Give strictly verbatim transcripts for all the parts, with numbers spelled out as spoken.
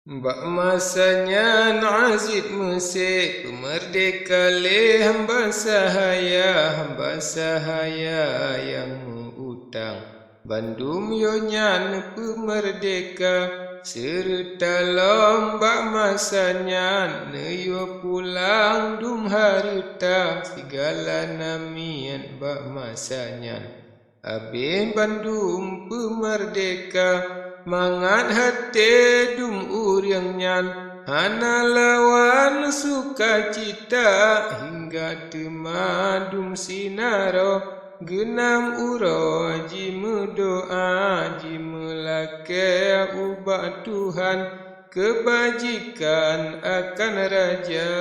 Bak masa nyan Aziz Meusé peumeurdéhka lé hamba sahaya, hamba sahaya nyang meu-utang. Bandum yoh nyan peumeurdéhka, seureuta lom bak masa nyan neuyue pulang dum hareuta sigala namiet bak masa nyan. Abéh bandum peumeurdéhka, mangat até dum ureuëng nyan hana lawan sukacita, hingga teuma dum sinaroe geunam uroe jimeudoá, jimeulakée ubak Tuhan keubajikan akan raja.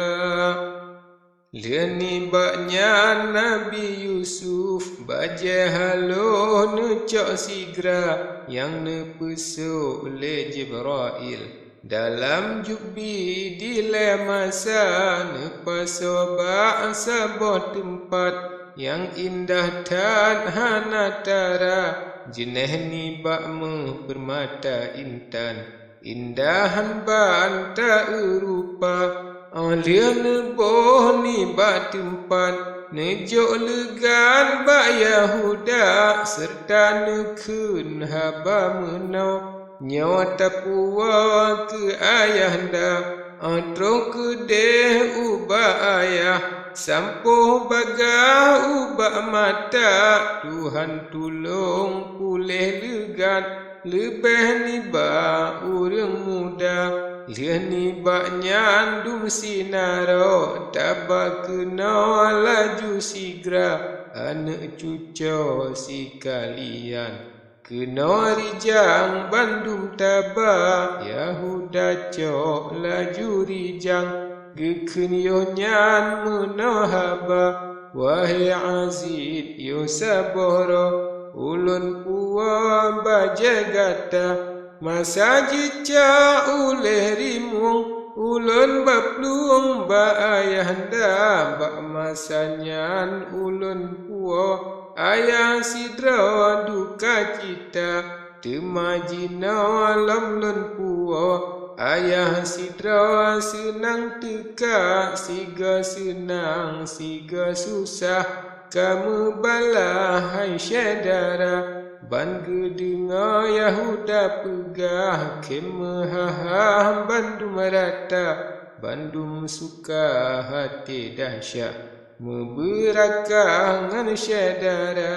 Lheueh nibak nyan Nabi Yusuf bajée haloh neucok sigra nyang neupeusôk lé Jibrail. Dalam jubi dilée masa neupasoe bak saboh teumpat nyang indah that hana tara, jeuneh nibak méuh peurmata intan. Indahan ban ta-eurupa, óh lheueh neuboh nibak teumpat, neujok leugat bak Yahuda, seureuta neukheun haba meunoe, "Nyoe tapuwoe keu ayahanda, óh troh keudeh ubak ayah, sampoe bagaih ubak mata, Tuhan tulông puléh leugat." Leubeh nibak ureuëng muda, lheueh nibak nyan dum sinaroe, taba keunoe laju sigra aneuëk cucoe sikalian. Keunoe rijang bandum taba, Yahuda cok laju rijang. Geukheun yoh nyan meunoe haba, "Wahé Aziz, yoh saboh droe ulôn puwoe bajée gata. Masa jicok uléh rimueng, ulôn baplueng bak ayahanda bak masa nyan ulôn puwoe ayah sidroe dukacita." Teuma jinoe lom lôn puwoe ayah sidroe seunang teuka, sigoe seunang sigoe susah. Ka meubalah hai syedara, ban geudeungoe Yahuda peugah, khém meuhah-hah bandum rata, bandum suka até dahsyat, meubeurakah ngon syedara.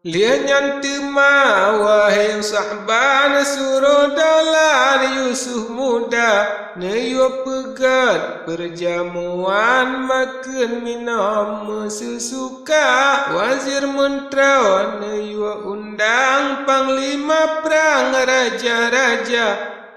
Lheueh nyan teuma, wahé sahban, suroe dalan Yusuf muda, neuyue peugét peurjamuan makheun minom meuseusuka. Wazir meuntroe neuyue undang panglima prang, raja-raja,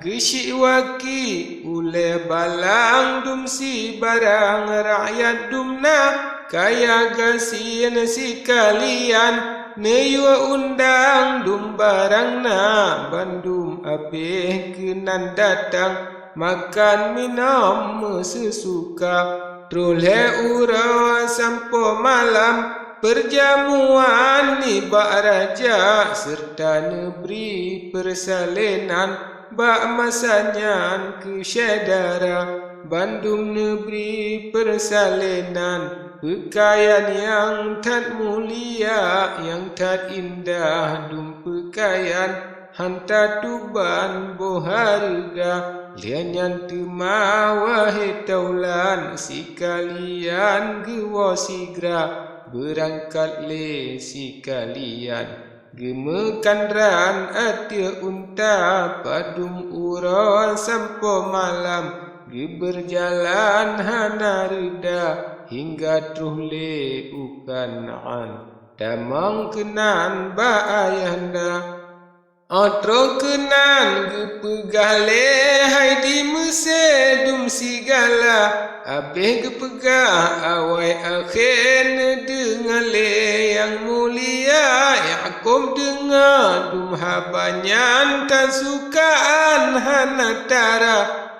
geusyik waki ulee balang dum sibarang rakyat dum na. Kaya gasien sikalian, neuyue undang dum barang na bandum abéh keunan datang, makan minom meuseusuka. Troh lhée uroe sampoe malam, peurjamuan nibak raja, seureuta neubri peursalenan. Bak masa nyan keu syedara bandum neubri peursalenan, peukayan nyang that mulia, nyang that indah dum peukayan, han tatuban boh hareuga. Lheueh nyan teuma, wahé taulan, sikalian geuwoe sigra, beurangkat lé sikalian. Geumeukanran ateueh unta, padum uroe sampoe malam, geubeurjalan hana reuda, hingga troh lé u Kanaan. Tamong keunan bak ayahanda. Óh troh keunan geupeugah lé hai di Meusé dum sigala, abéh geupeugah awai akhé neudeungoe lé nyang mulia Yakub. Deungoe dum haba nyan, kasukaan hana tara,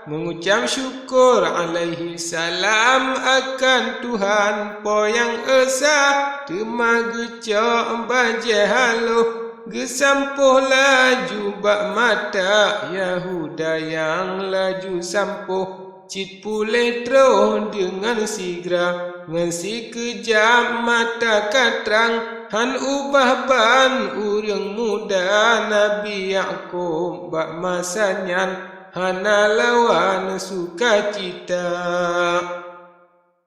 meungucab syukur alaihi salam akan Tuhan Po Nyang Esa, teuma geucok bajée haloh Geusampôh laju bak mata Yahuda nyang laju sampôh. Cit puléh troh deungon sigra, ngon sikeujab mata ka trang, hán ubah ban ureuëng muda. Nabi Yakub bak masa nyan hana lawan sukacita.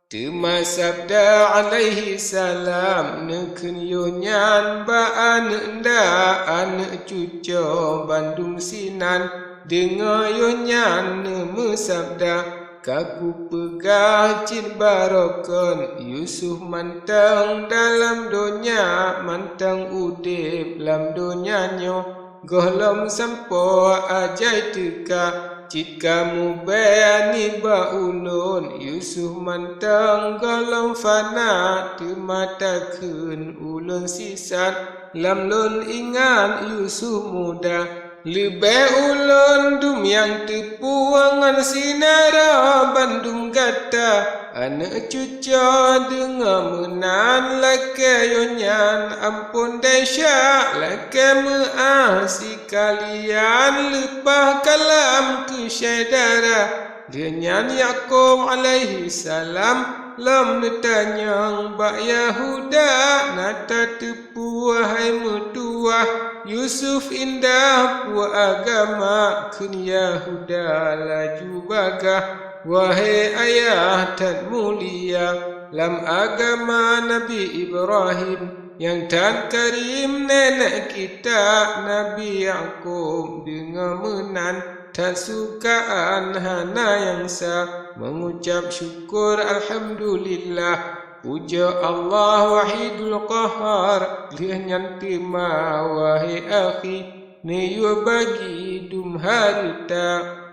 Teuma sabda alaihi salam, neukheun yoh nyan bak aneuëk nda, aneuëk cucoe bandum sinan. Deungoe yoh nyan neumeusabda, ka kupeugah cit barokon, Yusuf mantong dalam donya, mantong udeb lam donya nyoe. Gohlom sampoe ajai teuka, cit ka mubée nibak ulôn. Yusuf mantong gohlom fana, teuma takheun ulôn sisat. Lam lôn ingat Yusuf muda, leubeh ulôn dum nyang teupue ngon sinaroe bandum gata. Aneuëk cucoe deungoe meunan, lakée yoh nyan amphon desya, lakée meuáh sikalian leupah kalam keu syedara. Lheueh nyan Yakub alaihi salam lom neutanyong bak Yahuda, na tateupeue hai meutuwah, Yusuf indah peue agama? Kheun Yahuda laju bagah, wahé ayah that mulia, lam agama Nabi Ibrahim nyang that karim, nenek kita Nabi Yakub deungoe meunan that sukaan, hana nyang sa mengucap syukur alhamdulillah. Puja Allah Wahidul Qahar. Lheueh nyan teuma, wahé akhi, neuyue bagi dum hareuta.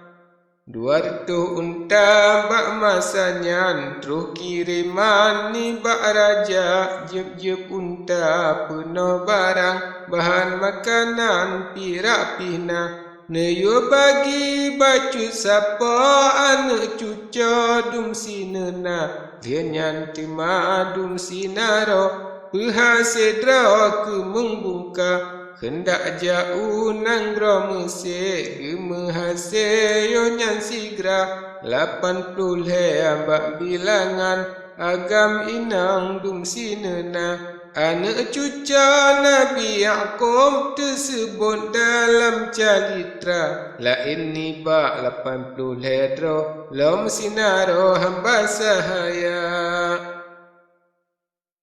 Dua reutôh unta bak masa nyan, troh kireman nibak raja, jeueb-jeueb unta peunoh barang, bahan makanan pirak pih na. Neuyue bagi bacut sapoe aneuëk cucoe dum sineuna, lheueh nyan teuma dum sinaroe, peuhase droe keu meubungka. Keundak jak u nanggroe Meusé, geumeuhase yoh nyan sigra, lapan ploh lhée bak bilangan, agam inong dum sineuna. Aneuëk cucoe Nabi Yakub teuseubot dalam calitra, laén nibak lapan ploh lhée droe lom sinaroe hamba sahaya.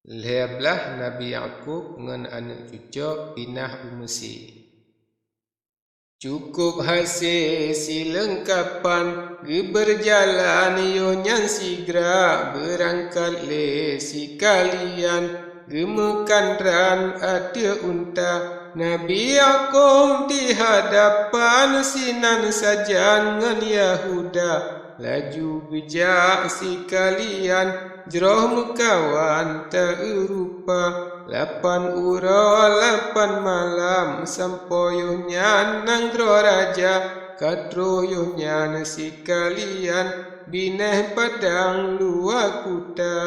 Lhée blaih Nabi Yakub ngon aneuëk cucoe pinah u Meusé. Cukôp hase sileungkapan, geubeurjalan yoh nyan sigra, beurangkat lé sikalian, geumeukanran ateueh unta. Nabi Yakub di hadapan sinan sajan ngon Yahuda, laju geujak sikalian. Jroh meukawan ta-Europa, lapan uroe lapan malam, sampoe yoh nyan nanggroe raja. Ka troh yoh nyan sikalian, binéh padang luwa kuta.